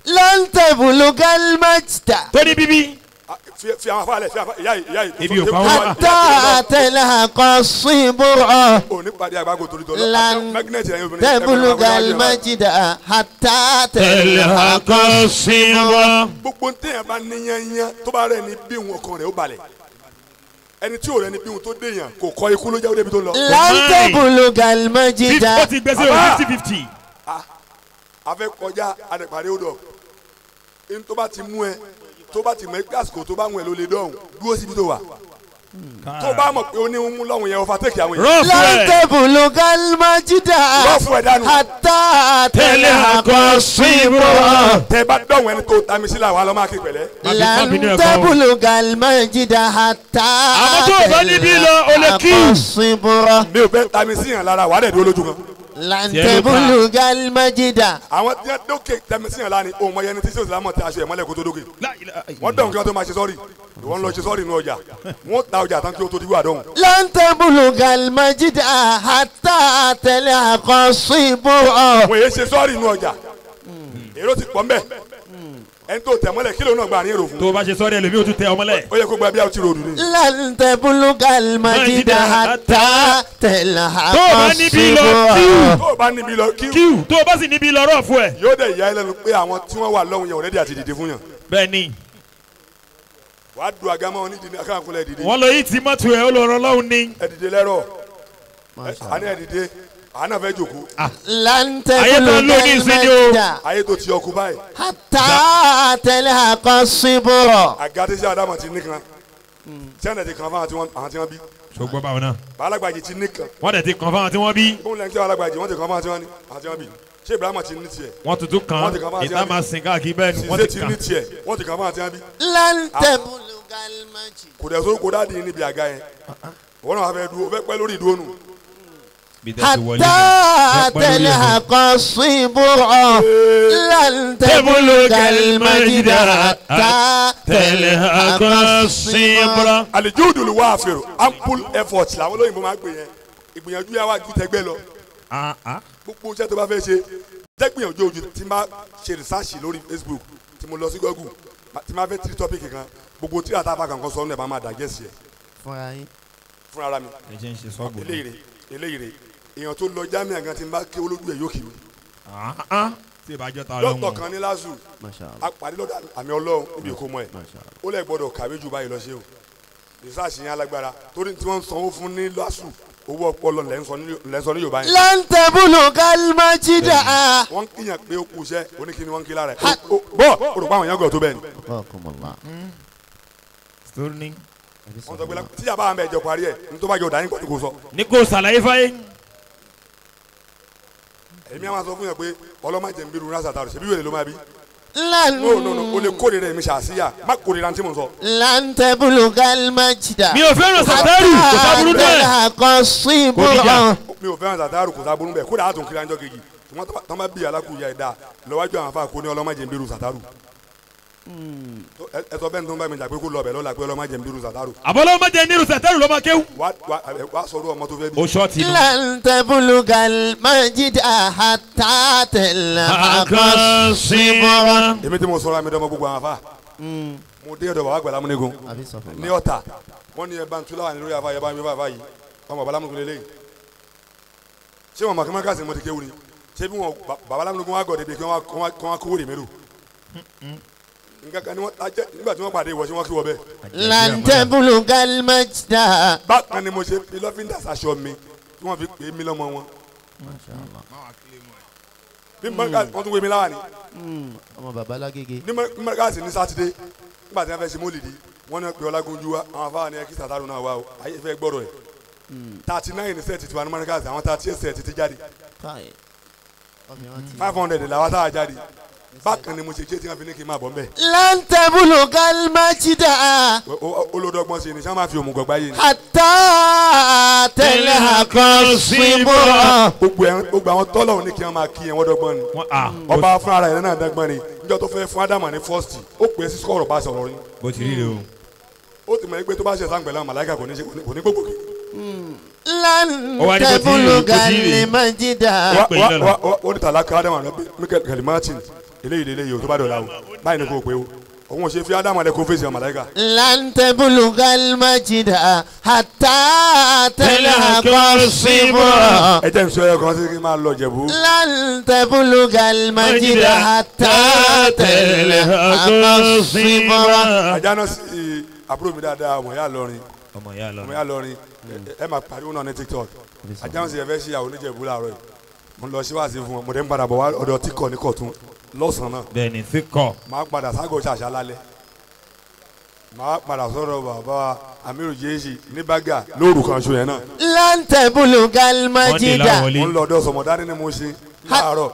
Lọ́ntẹ̀bùlù kálí májídà. Tó ní bíbí. Fi àwọn afáàlẹ̀ fi àwọn ìyá yìí ìyá yìí. Ebi ò pa wá. Àtẹ̀lẹ́ àkọsíbọ̀. Òní pàdé àgbàgbọ́ torí tọ́lọ́. Lọ́ntẹ̀bùlù kálí májídà àtẹ̀lẹ́ àkọsíbọ̀. Gbogbo ntẹ̀yàn bá níyànyàn tó bá rẹ̀ ní bí wọn ọkàn rẹ̀ ó balẹ̀. Ẹni tí ò rẹ̀ ní bí wọn tó déyàn kò kọ́ ikú ló jẹ́ ó débi tó lọ. Lọ́ntẹ̀bùlù kálí májídà. Ó ti gbèsè 50-50. A fẹ́ kọjá àdàpàdé ó dọ̀. Tó bá ti mú ẹ tó bá ti mọ̀ ẹ́ àsìkò tó bá ń wẹ̀ ló lè dọ̀hùn dúró síbi tó wà. Tó bá mọ̀ pé ó ní ń mú lọ́hùn yẹn ó fa tẹ́kì àwọn èèyàn. Lọ́ntẹ̀bùlù kálí májídà. Rọ́ọ̀fù ẹ̀ dànù. Àtẹ̀lẹ́ àkọsíbọ̀. Tẹ bá dọ̀hùn ẹni tó tami sílẹ̀ àwa lọ́ máa kí pẹ̀lẹ́. Lọ́ntẹ̀bùlù kálí májídà. Àmọ́ tó o bá níbí lọ o lè kí. Àkọsíbọ̀. Mi ò fẹ́ tami sí yàn lára wà á dẹ̀ dúró lójú kan. Lọ́ntẹ̀bùlù kálí májídà. Àwọn tí wọ́n dókè tami sí yàn lára ni òun mọ yẹni tí sèwọ́n sàlámọ̀ tẹ aṣọ ìmọ́lẹ̀ kó tó dókè. Wọ́n dọ̀hùn kí wọ́n tó máa ṣe sọ́ọ̀rì. Ìwọ́n lọ ṣe sọ́ọ̀rì nínú ọjà. Wọ́n ta ọjà tán kí ó tó dìbò àdóhùn. Lọ́ntẹ̀bùlù kálí májídà àtẹ̀lẹ́ àkọsíbọ̀. Wọ́n yé ṣe sọ́ọ̀rì nínú ọjà. Èrò ti pọ̀ mbẹ́. Ẹni tó tẹ̀ mọ́lẹ̀ kí ló náà gba àárín èrò fún. Tó o bá ṣe sọ́ọ̀rì ẹlòmíì ó tún tẹ ọmọlẹ̀. Ó yẹ kó gba bí a ti ròdù ni. Lọ́ntẹ̀bùlù kálí májídà àtẹ̀lẹ́ àkọsíbọ̀. Tó o bá níbi lọ kíù. Tó o bá níbi lọ kíù. Kíù tó o bá sì níbi lọ rọ́ọ̀fù ẹ̀. Yóò dẹ̀ yà ẹ́ lẹ́nu pé àwọn tí wọ́n wà lọ́hùn yẹn ọ̀rẹ́dì àti dìde fún yàn. Bẹ́ẹ̀ni. Wàá du àgámọ́ onídìí ní akáàkúnlẹ̀ dìde. Wọ́n lọ yìí tí mọ́tò ẹ̀ ó lọ rán lọ́hùn ni. Ẹ dìde lẹ́rọ̀ àní ẹ dìde àná fẹ́ jòkó. Lọ́ntẹ̀bùlù kálí májídà. Ayé tó ti ọkú báyìí. Àtẹ̀lẹ́ àkọsíbọ̀. Àga tí Ádámù ti nìkan tí àná ti kàn fún àwọn tí wọ́n bí. Ṣùgbọ́n báwo náà. Bàlágbàjì ti nìkan. Wọ́n dẹ̀ ti kàn fún àwọn tí wọ́n bí. Bóun lẹ́yìn tí Bàlágbàjì wọ́n ti kàn fún àwọn tí wọ́n bí. Ṣé Ibrahima ti ní tiẹ̀. Wọ́n tuntun kan ìta máa sìn káàkiri bẹ́ẹ̀ ni wọ́n ti kàn. Ṣiṣẹ́ ti ní tiẹ̀ wọ́n ti kàn fún àwọn tí wọ́n bí. Lọ́ntẹ̀bùlù kálí májídà. Kò dẹ̀ sórúkọ dáàdi níbi àga yẹn. Wọ́n náà fẹ́ dúró fẹ́ pẹ́ lórí ìdúró nù. Àtẹ̀lẹ́ àkọsíbọ̀. Lọ́ntẹ̀bùlù kálí májídà. Àtẹ̀lẹ́ àkọsíbọ̀. Àlejò wà fèrò ample effort làwọn olóyìnbó máa ń pè yẹn ìgbìyànjú yà wá ju tẹgbẹ́ lọ. Gbogbo iṣẹ́ tó bá fẹ́ ṣe jẹ́ gbìyànjú ojú tí máa ṣe research lórí Facebook tí mo lọ sí Google tí máa fẹ́ tiri topic kan gbogbo tí àtàfà kankan sọ ọ́nà ẹ̀ máa máa digest ẹ̀. Fúnra ara mi. Eléyìí eléyìí èèyàn tó lọ jámíà gan tí n bá ké olójú ẹ̀ yóò kì mí. Dókítà kan ní LASU apàdé lọ́dọ̀ àmì Ọlọ́run níbi ìkómọ ẹ̀ ó lẹ̀ gbọ́dọ̀ kàwé ju báyìí lọ ṣe o research yẹn alágbára torí tí wọ́n ń sanwó fún ní LASU owó ọpọlọ lẹ́ ń sọ ní Yorùbá yẹn. Lọ́ntẹ̀bùlù kálí májídà. Wọ́n kíyàn pé ó kú iṣẹ́ oníkíni wọ́n ń kí lára ẹ̀ bọ́ òrùka àwọn èèyàn gọ̀ tó bẹ́ẹ̀ ni. Wọ́n sọ pé tíjà bá àwọn ẹ̀jẹ̀ parí ẹ̀ ní tó bá jọ dání kò ní kò sọ. Ní kò sàlàyé fáyé. Èmi àwọn sọ fún yàn pé ọlọ́mọ jẹ̀ ń bí rúra sàtàrù ṣebí wèrè ló máa bí. No no no o lè kórìíra èmi ṣàṣìyà má kórìíra tí mo sọ. Lọ́ntẹ̀bùlù kálí májídà. Mi ò fẹ́ràn sàtàrù kò sábúrú bẹ́ẹ̀. Àkọsíbọ̀. Mi ò fẹ́ràn sàtàrù kò sábúrú bẹ́ẹ̀ kódà àtúnkiri àjọ kejì ṣùgbọ́n tọ́ bá bí alákùúyà ẹ̀dá lọ́wájú àwọn afá kò ní ọlọ́mọ jẹ̀ ń bí rú sàtàrù. Ẹ sọ bẹ́ẹ̀ ni tó ń bá mi jà pé kó lọ ọbẹ̀ lọ́la pé ọlọ́mọ jẹ̀ ń bí rú sàtàrù. Àbọ̀lọ́mọ jẹ̀ nírú sàtàrù lọ́mọ kéwù. Wá sọ̀rọ̀ ọmọ tó fẹ́ bí. O ṣọ́ọ̀tì nù. Lọ́ntẹ̀bùlù kálí májídà àtẹ̀lẹ́ àkọsíbọ̀. Èmi tí mo sọ̀rọ̀ àmì dọ́mọ gbogbo àwọn afá. Mo dé ọ̀dọ̀ bàbá àgbàlá múnigun ní Ọ̀tà wọ́n ní ẹ̀bá ntúlá wà ní lórí afá ẹ̀bá mi bàbá yìí ọmọ bàbá lámúnigun lélẹ́yìí. Ṣé wọn màkì mákàsí mo ti kéwù ni ṣé bí wọn bàbá lámúnigun wá gọ̀ débi kí wọ́n kówó rè mérò nǹkan kan ni wọ́n tajẹ́ nígbà tí wọ́n pàdé ìwọ tí wọ́n kí wọ́n bẹ́ẹ̀. Lọ́ntẹ̀bùlù kálí májídà. Bákan ni mo ṣe fi lọ́fíńdà sàṣọ mi tí wọ́n fi pè é mi lọ́mọ wọn. Bí mọ́ríkà wọ́n tún wé mi láwà ni. Ọmọ bàbá lágége. Ní mọ́ríkà sì ní sátidé Nígbà tí wọ́n fẹ́ ṣe mólìdí wọ́n ní pé Ọlágúnjú wa àwọn afáwọn ní kí Sàtárù náà wá o ayé fẹ́ gbọ́rọ̀ ẹ̀. 39 sẹ́ẹ̀tì tiwa ní Mọ́ríkàsì àwọn 38 sẹ́ẹ̀tì ti jáde. 500 làwọn táwa jáde. Bákan ni mo ṣe jẹ́ tí wọ́n fi ní kí n máa bọ̀ mbẹ́. Lantebulu galmajida. Olódọ́gbọ́n ṣe ni sá máa fi òmùgọ̀ gbáyé ni. Hatta tẹlẹ síbọ̀. Gbogbo àwọn tọ́lọ̀ ní kí wọ́n máa kí ẹ̀ wọ́n dọ́gbọ́n ni. Ọba fúnra rẹ̀ náà dọ́gbọ́n ni. Níjọ́ tó fẹ́ fún Ádámù ní fọ́ọ̀sì ó pè é sí sọ̀rọ̀ bá sọ̀rọ̀ ni. Bó ti rí rè o. Ó ti mọ̀ pé tó bá ṣe sáǹgbẹ̀ láwọn màláíkà kò ní gbogbo kí. Lantebulu galmajida. Ó ní tàlákà Ádámù rẹ̀ Kẹlímátìn eléyìí lélẹ́yìí o tó bá dọ̀la o báyìí ni kò pé o òun ò ṣe fi Ádámù alẹ́ kó fèsì màláíkà. Lantebulu galmajida hatta tẹlẹ síbọ̀. Ẹ jẹ́ n sọ ẹ kan sí kí n máa lọ Jẹ̀bú. Lantebulu galmajida hatta tẹlẹ síbọ̀. Ajá náà sí àbúrò mi dáadáa ọmọ ìyá Ìlọrin ọmọ ìyá Ìlọrin ẹ máa pariwo náà ní TikTok. Ajá náà sì ẹ fẹ́ ṣe àwọn oníjẹ̀bú láàárọ̀ yìí mo lọ sí wáàsí fún wọn mo dé ń padà bọ̀ wá ọ̀dọ̀ tíkọ̀ ní Kọ̀tún lọ́sàn-án náà. Bẹ́ẹ̀ni tíkọ̀. Máa padà ságọ̀ ṣàṣà lálẹ́ máa padà sọ̀rọ̀ bàbá Amiru Jésì ní Bága lóru kan ṣo yẹn náà. Lantebulu galmajida. Mo ń lọ ọ̀dọ̀ Sọmọdání ni mo ṣe láàárọ̀.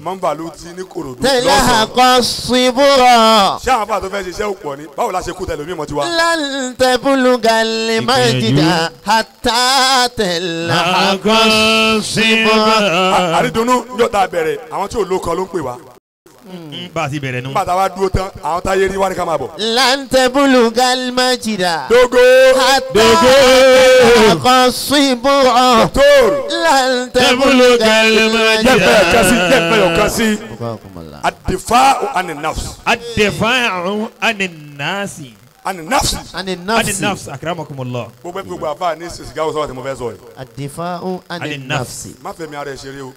Mọ̀nfàlùtì ní Kòròdú lọ́sàn-án. Tẹ̀lé àkọsíbúrọ̀. Ṣé àwọn afáà tó fẹ́ ṣiṣẹ́ òpọ̀ ni báwo la ṣe kú tẹ̀lé mímọ́ tiwa. Lantebulu galmajida hatta tẹ̀lé àkọsíbúrọ̀. Àrídùnnú níjọ́ tá a bẹ̀rẹ̀ àwọn tí ò lóko ló ń pè wá. Bá a ti bẹ̀rẹ̀ nù. Nígbà tá a wá dúró tán àwọn táyé rí wá ní ká máa bọ̀. Lantebulu galmajida. Dogo. Dogo. Àkọsíbúrọ̀. Tóòrù. Lantebulu galmajida. Jẹ́pẹ̀ ọ̀kan sí. Ad-difa'u ani nafs. Ad-difa'u ani nasi. Ani nafsi. Ani nafsi. Ani nafsi akramakumullah. Gbogbo àfa ní sìgá wọ́n sọ́wọ́ tí mo fẹ́ sọ yìí. Ad-difa'u ani nafsi. Má fẹ́ mi ara ẹ̀ ṣeré o.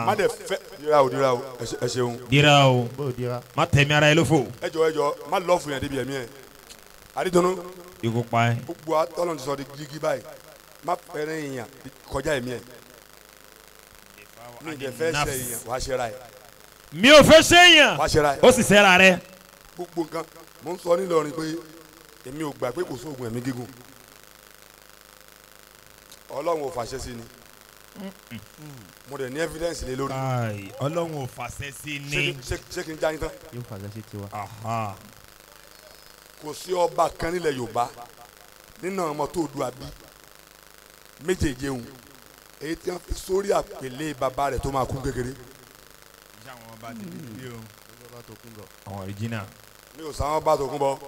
Má dẹ̀ fẹ́ dira o dira o ẹ ṣeun. Dira o má tẹ̀mí ara ẹ ló fò. Ẹ jọ má lọ fún yẹn débi ẹ̀mí ẹ̀. Àrídùnnú. Ikú pa ẹ. Gbogbo atọ́lọ́n ti sọ di gígí báyìí má fẹ́rẹ̀ èèyàn kọjá ẹ̀mí ẹ̀. Mi ò fẹ́ ṣe èèyàn wàá ṣe ra ẹ̀. Mi ò fẹ́ ṣe èèyàn wàá ṣe ra ẹ̀. Ó sì ṣẹ́ra rẹ̀. Gbogbo nǹkan mo ń sọ nílọrin pé èmi ò gbà pé kò sóògùn ẹ̀mí gígùn. Ọlọ́run ò fàṣẹ sí ni. Mo dẹ̀ ní evidence lé lórí. Ọlọ́run ò fàṣẹ sí ni. Ṣé kí n já yín tán. Yóò fàṣẹ sí tiwa. Kò sí ọba kan nílẹ̀ Yorùbá nínú ọmọ tó du àbí méjèèjì òun èyí tí wọ́n fi sórí àpèlé bàbá rẹ̀ tó máa kú kékeré. Àwọn original. Mi ò sáwọn bá tó kún bọ.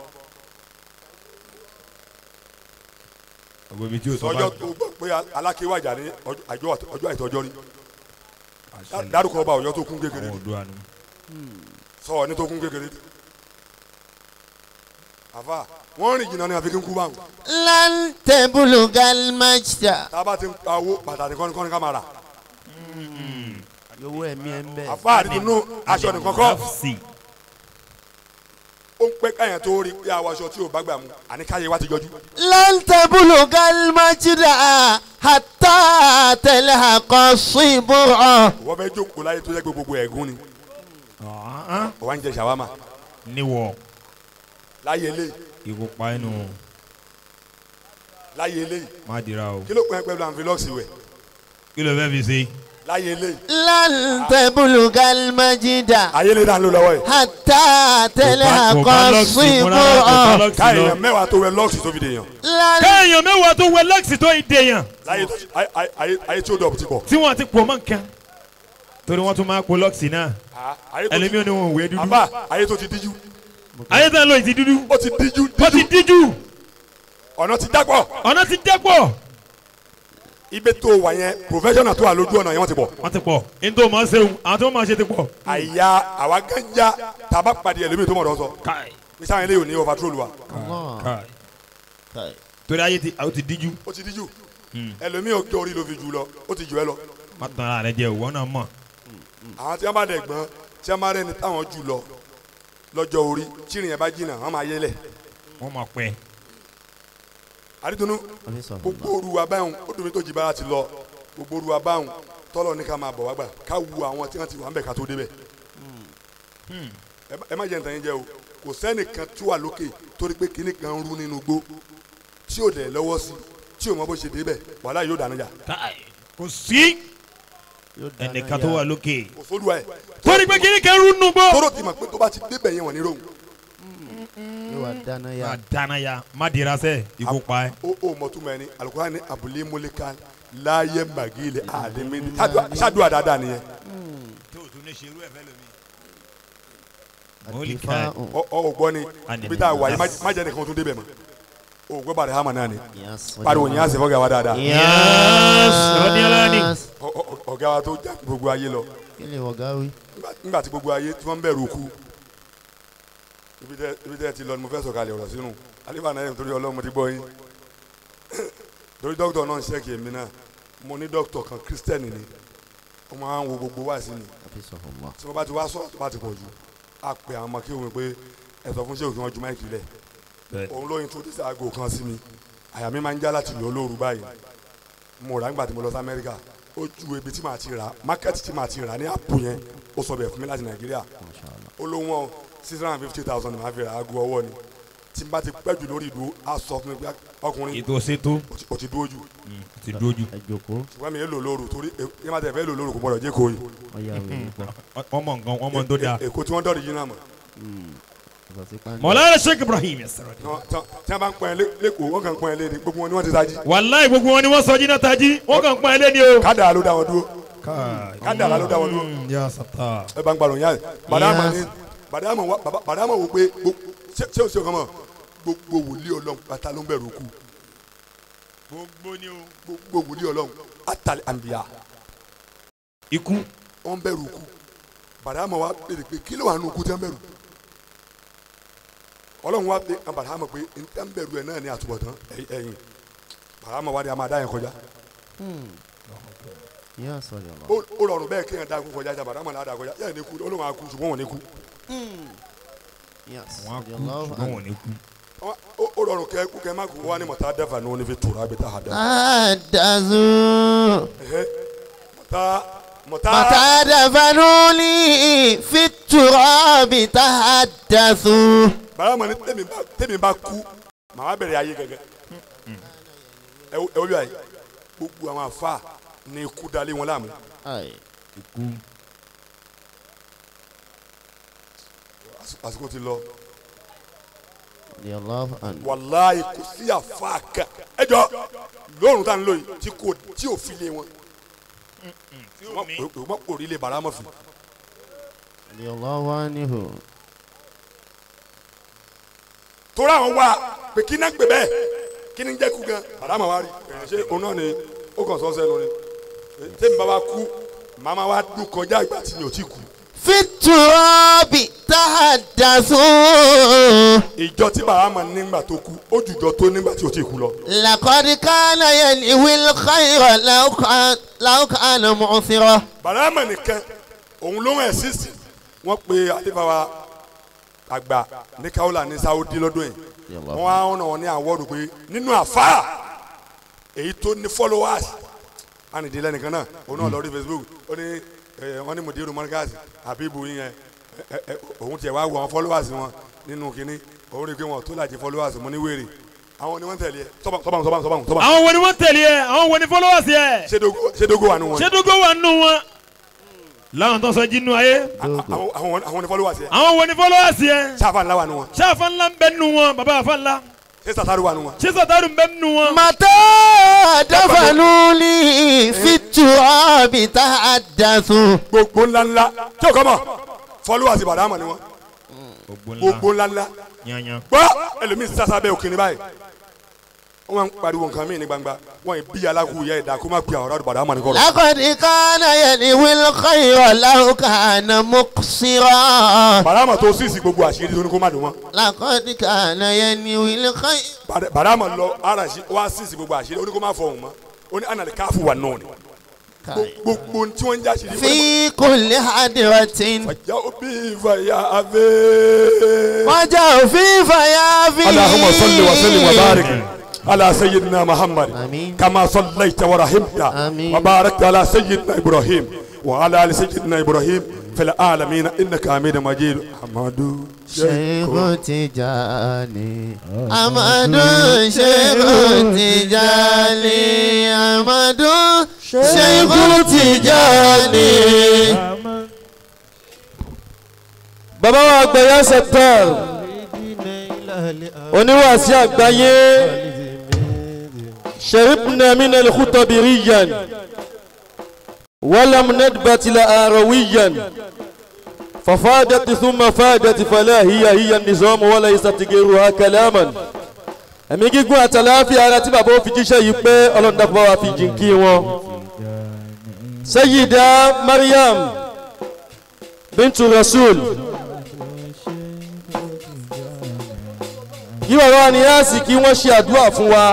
Sọjọ́ tó gbọ́ pé alákéwàjà ní ọjọ́ àìtọ́jọ́ rí dárúkọ ọba Ọ̀yọ́ tó kún kékeré sọ ní tó kún kékeré àfà wọ́n rìn jìnnà ní àfikún kú báwọn. Lantebulu galmajida. Tá a bá ti ń pa owó bàtà nìkan nìkan ká máa rà. Owó ẹ̀mí ẹ̀ ń bẹ̀. Àfà àdínú aṣọ nìkan kọ́. Ó ń pẹ́ káyàn tó rí pé àwọn aṣọ tí ò bá gbà mu àní káyé wa ti jọjú. Lantebulu galmajida hatta tẹlẹ àkọsíbúrọ̀. Wọ́n fẹ́ jókòó láyé tó jẹ́ pé gbogbo ẹ̀gún ni. Wọ́n ń jẹ ṣàwámà. Níwọ̀. Láyé lé. Ikú pa ẹnu. Láyé lé. Má dira o. Kí ló pẹ́ pẹ̀lú ànfilọ́ọ̀sì wẹ̀? Kí ló fẹ́ fi ṣe? Láyé lé. Lantebulu galmajida. Ayé lé dáná ló lọ́wọ́ yìí. Hatta tẹlẹ àkọsíbúrọ̀. Káyọ̀ mẹ́wàá tó wẹ lọ́ọ̀sì tó fi dèèyàn. Káyọ̀ mẹ́wàá tó wẹ lọ́ọ̀sì tó fi dèèyàn. Láyé ayé tí ó dọ̀ ti pọ̀. Tí wọ́n ti pọ̀ mọ́ nǹkan. Torí wọ́n tún máa po lọ́ọ̀sì náà. Ẹlẹ́mi ò ní wọn wẹ̀ dúdú. Àbá ayé tó ti díjú. Ayé tó ń lò ti dúdú. Ó ti díjú. Ó ti díjú. Ọ̀nà ti jápọ̀. Ọ̀nà ti jápọ̀. Ibi tó wà yẹn professional tó wà lójú ọ̀nà yẹn wọ́n ti pọ̀. Wọ́n ti pọ̀ n tó mọ̀ ṣeun àwọn tó mọ̀ ṣe ti pọ̀. Àyà àwa gánjà tàbá pàdé ẹlòmíì tó mọ̀ dọ́ sọ. Mísàn eléyìí ò ní overthrow wa. Torí ayé ti ó ti díjú. Ó ti díjú. Ẹlòmíì ò kí orí ló fi jù lọ ó ti jù ẹ lọ. Má tàn ara rẹ jẹ òwò náà mọ̀. Àwọn tí wọ́n bá dẹ̀ gbọ́n tí wọ́n bá rẹ́ni táwọn jù lọ lọ́jọ́ orí tíìrìn yẹn bá jìnnà wọ́n máa yẹlẹ̀. Wọ́n máa pẹ́. Àrídùnnú gbogbo oru wa báyìí ó dùn mí tó jìbára ti lọ gbogbo oru wa báyìí tọ́lọ̀ ní ká máa bọ̀ wá gbà ká wu àwọn tí wọ́n ti wà ń bẹ̀ ká tó débẹ̀. Ẹ má jẹ́ ntàn yín jẹ́ o Kò sẹ́nìkan tó wà lókè torí pé kinní kan ń rú nínú igbó tí ò dẹ̀ lọ́wọ́ sí tí ò mọ bó ṣe débẹ̀ wàhálà yóò dáná jà. Kò sí ẹnìkan tó wà lókè. Kò sólùwà ẹ̀. Torí pé kinní kan rú nínú igbó. Tóró ti mọ̀ pé tó bá ti débẹ̀ yẹn wọ̀n ní rohùn. Yóò wá dáná ya. Má dáná ya má dira sẹ́ ikú pa ẹ́. O mọ̀ tún mọ̀ ẹni Al-Qur'an ní abúlé mọ́lẹ́ká láyé màgílẹ̀ àdèmí ṣáàdùn àdáadáa nìyẹn. Tó o tún ní ṣerú ẹ̀ fẹ́ lómi. Ọ gbọ́ ni ibi tá a wà yìí má jẹ́ nìkan tún débẹ̀ mọ́. O gbọ́ bàrẹ̀ hama náà ni pariwo yẹn á sì fọ́gà wa dáadáa. Ọ̀gá wa tó já gbogbo ayé lọ. Nígbà tí gbogbo ayé tí wọ́n ń bẹ̀rù kú ibi tẹ́ ti lọ ni mo fẹ́ sọ̀kalẹ̀ ọ̀rọ̀ sínú alifa náà torí Ọlọ́run mo ti gbọ́ yín torí dókítà náà ń ṣẹ́kì èmi náà mo ní dókítà kan kírísítẹ́nì ni ó máa ń wo gbogbo wá sí mi tí wọ́n bá ti wá sọ̀rọ̀ tó bá ti pọ̀ jù á pè àwọn ọmọ kéwòn pé ẹ sọ fún ṣéwù kí wọ́n ju máìkì lẹ̀ òun ló introduce aago kan sí mi àyà mi máa ń já láti lọ lóru báyìí mo rà nígbà tí mo lọ sí Amẹ́ríkà ó ju ibi tí màá ti rà mákẹ́tì tí màá ti rà ní àpò yẹn ó sọ bẹ̀ fún mi láti Nàìjíríà ó ló wọ́n 650,000 ni màá fi rà aago ọwọ́ ni tí n bá ti pẹ́ jù lórí ìdúró á sọ fún mi pé ọkùnrin ètò ṣètò o ti dúró jù ti dúró jù ṣùgbọ́n mi yé lò lóru torí ẹ má tẹ̀ fẹ́ lò lóru kò gbọ́dọ̀ jẹ́ kó yìí. Wọ́n mọ̀ nǹkan wọ́n mọ̀ tó dáa. Èkó tí wọ́n dọ̀rọ̀ yìí náà mọ̀. Mọ̀lára Sheikh Ibrahim. Tí wọ́n bá ń pọ́n ẹ lẹ́kọ̀ọ́ wọ́n kàn ń pọ́n ẹ lé ni gbogbo wọn ni wọ́n ti tají. Wàláì gbogbo wọn ni wọ́n sọjí náà tají wọ́n kàn ń pọ́n ẹ lé ni o. Kádàrá ló dá wọn dúró. Kádàrá ló dá wọn dúró. Ẹ bá ń gbàdùn yá Bàdámà wò pé ṣé o ṣe ọkàn mọ̀ gbogbo wòlíì Ọlọ́run pátá ló ń bẹ̀rù kú. Gbogbo ni o. Gbogbo wòlíì Ọlọ́run àtàlẹ́ àǹbíyá. Ikú. Wọ́n bẹ̀rù kú. Bàdámà wa béèrè pé kí ló wà nù kú tí wọ́n bẹ̀rù. Ọlọ́run wa pé Bàdámà pé n tẹ́ ń bẹ̀rù ẹ̀ náà ní àtúbọ̀tán ẹ̀yìn. Bàdámà wa ni a máa dá yẹn kọjá. Ó rọrùn bẹ́ẹ̀ kéèyàn dá kú kọjá jà Bàdámà náà dá kọjá yẹ́n ní kú Ọlọ́run á kú ṣùgbọ́n wọn ní kú. Ó rọrùn kẹ kú kẹ má kú wá ní mọ̀tá dẹ́fà ní onífi tura bí tá a dá. Àdàzù. Mọ̀tá dẹ́fà ní fi tura bí tá a dàzù. Bàbá mi ní tèmi bá kú màá bẹ̀rẹ̀ ayé gẹ́gẹ́. Ẹ wọ́n bí wáyé gbogbo àwọn àfa ní ikú dalé wọn láàmú. Ikú. Àsìkò ti lọ. Wàláyé kò sí àfa kan ẹ jọ lóòrùn tá n lò yìí tí kò tí ò fi lé wọn. Wọ́n kò rí lé bàrà mọ́ fi. Torí àwọn wa pé kí náà pè bẹ́ẹ̀ kí ni jẹ́ kú gan bàrà mọ́ wa rí ṣé òun náà ni ó kàn sọ sẹ́nu ni tẹ́mi bá wa kú màmá wa dùn kọjá ìgbà tí mi ò tí kú. Fiturabi tahadasu. Ìjọ tí bàbá ma nígbà tó kú ó jùjọ tó nígbà tí o ti kú lọ. Laqad kana yanwil khayra law kana mu'sira. Bàbá ma nìkan òun ló ń ẹ̀sìsì wọ́n pe àlefa àgbà ní Kaula ní Saudi lọ́dún yìí wọ́n á ọ̀nà wọn ní àwọ̀dù pé nínú àfáà èyí tó ní followers ánìdílé nìkan náà òun náà lọ rí Facebook ó ní wọ́n ní mudiru mọ́ríkàsì àbíbu yẹn òun tiẹ̀ wá wọ àwọn followers wọn nínú kínní òun rí i pé wọn tó làjì followers mo ní wèrè àwọn ni wọ́n tẹ̀lé ẹ sọ́bà. Àwọn wo ni wọ́n tẹ̀lé ẹ àwọn wo ni followers yẹ. Ṣé Dogo wà nù wọn. Ṣé Dogo wà nù wọn. Láwọn tó sọ jí nù ayé. Àwọn ni followers yẹ. Àwọn wo ni followers yẹ. Ṣáfà ńlá wà nù wọn. Ṣáfà ńlá ń bẹ nù wọn bàbá àfà ńlá. Ṣé Sàtárù wà nù wọn. Ṣé Sàtárù ń bẹ nù wọn. Màtá dafanuli fiturabi tahadasu. Gbogbo ńlá ńlá tí o kọ́ mọ̀ followers Bàdámà ni wọn. Gbogbo ńlá ńlá. Gbọ́ ẹlòmíì sásá bẹ́ẹ̀ òkè ní báyìí. Wọ́n máa ń pariwo nǹkan míì ní gbangba wọ́n yìí bí aláku yẹ ẹ̀dá kó má pe àwọn ọ̀rọ̀ Bàdámà ní kọ̀rọ̀. Laqad kana yanwil khayra law kana muqsira. Bàdámà tó sísì gbogbo àṣírí tó ní kó má dùn mọ́. Laqad kana yanwil khayra. Bàdámà lọ ara wá sísì gbogbo àṣírí ó ní kó má fọhùn mọ́ ó ní ànàlẹ́ káfù wà náà ni. Gbogbo tí wọ́n ń já ṣírí. Fi kulli hadratin. Fàjà òbí fàyà àfẹ́. Fàjà òbí fàyà àfẹ́. Allahumma salli wa sallim wa barik. على سيدنا محمد. آمين. كما صليت ورحمت. آمين. وباركت على سيدنا إبراهيم وعلى آل سيدنا إبراهيم fil alamin innaka Hamidum Majid. Amadu Sheikh Tijani, Amadu Sheikh Tijani, Amadu Sheikh Tijani. Bàbá wa àgbẹ̀yà sẹ̀tẹ̀r oníwàásí àgbáyé sharibna minal khutabi riyan walam nadbat la arawiyan fafadat thumma fadat fala hiya hiya nizam wala yastatigiruha kalaman. Ẹ̀mí gígùn àtàláfíà ara tí bàbá ó fi jíṣẹ́ yìí pé Ọlọ́run dákun bá wa fi jìnkí wọn. Sayyida Maryam bintu Rasul, kí bàbá wa ní yáàsì kí wọ́n ṣe àdúrà fún wa.